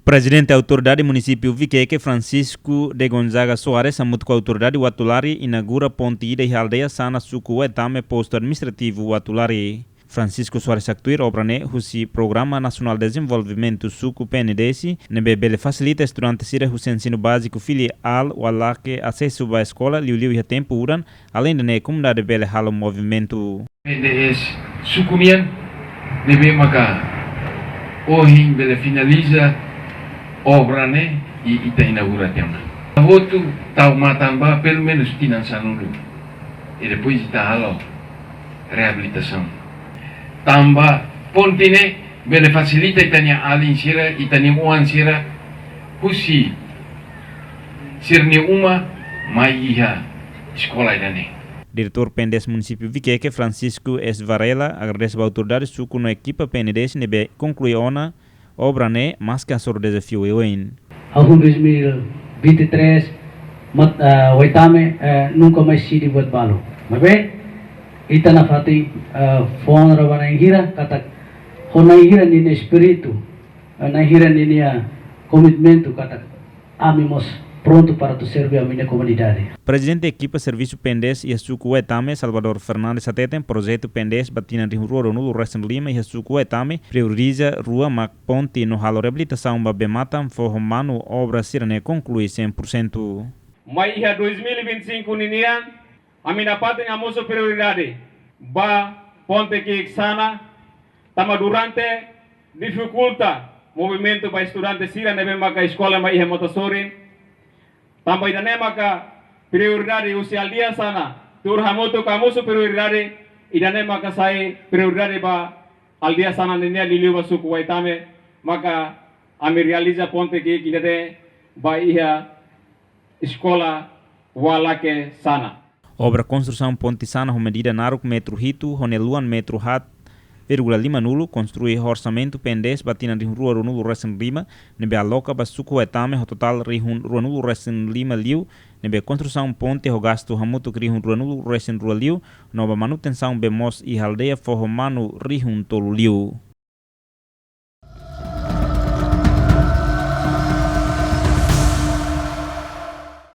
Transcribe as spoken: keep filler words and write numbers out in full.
Prezidente Autoridade Munisípiu Viqueque, Francisco de Gonzaga Soares, hamutuk ho autoridade Uatulari, inaugura ponte ida iha aldeia Sana, suku Waitame, postu administrativu Uatulari. Francisco Soares haktuir obra ne'e husi Programa Nasionál Dezenvolvimentu Suku, P N D S, ne'ebé bele fasilita estudante sira husi ensinu báziku filiál Ualake asesu ba eskola liuliu iha tempu udan, alende ne'e komunidade bele halo movimentu. P N D S suku nian, ne'ebé maka ohin bele finaliza obra ne'e i ita inaugura tiha ona. Hotu tau matan ba pelumenus tinan sanulu. I depois ita halo reabilitasaun. Tanba ponte ne'e bele fasilita ita-nia alin sira, ita-nia oan sira, husi sira-nia uma mai iha eskola ida-ne'e. Diretór P N D S Munisípiu Viqueque, Francisco S. Varela, agradese ba autoridade suku no ekipa P N D S ne'ebé konklui ona obra ne'e, maski hasoru dezafiu oioin. Hahú dois mil e vinte e três, mat-, ah, Waitame, eh, nunka mais sidi buat balu. Maibé, ita nafatin, ah, fó ona ba na'in hira, katak ho na'in hira ninia espíritu, eh, na'in hira ninia komitmentu, katak ami mós prontu para atu serve ami-nia komunidade. Prezidente ekipa servisu P N D S iha suku Waitame, Salvador Fernandes, hateten projetu P N D S ba tinan rihun rua ruanulu resin lima iha suku Waitame prioriza rua mak ponte no halo reabilitasaun ba bee-matan fó ho manu, obra sira-ne'e konklui cem por cento. Mai iha dois mil e vinte e cinco ninian, ami nafatin hamosu prioridade ba ponte ki'ik Sana, tanba durante difikulta movimentu ba estudante sira ne'ebé maka eskola mai iha mota sorin. Tanba ida-ne'e maka prioridade husi aldeia Sana, tuur hamutuk hamosu prioridade, ida-ne'e maka sai prioridade ba aldeia Sana ninian liuliu ba suku Waitame, maka ami realiza ponte ki'ik ida-ne'e ba iha eskola Ualake Sana. Obra konstrusaun ponte Sana ho medida naruk metru hitu, ho nia luan metru haat vírgula lima nulu, konstrui ho orsamentu P N D S ba tinan rihun rua ruanulu resin lima, ne'ebé aloka ba suku Waitame ho totál rihun ruanulu resin lima liu, ne'ebé konstrusaun ponte ho gastu hamutuk rihun ruanulu resin rua liu, no ba manutensaun bee moos iha aldeia fó ho manu rihun tolu liu.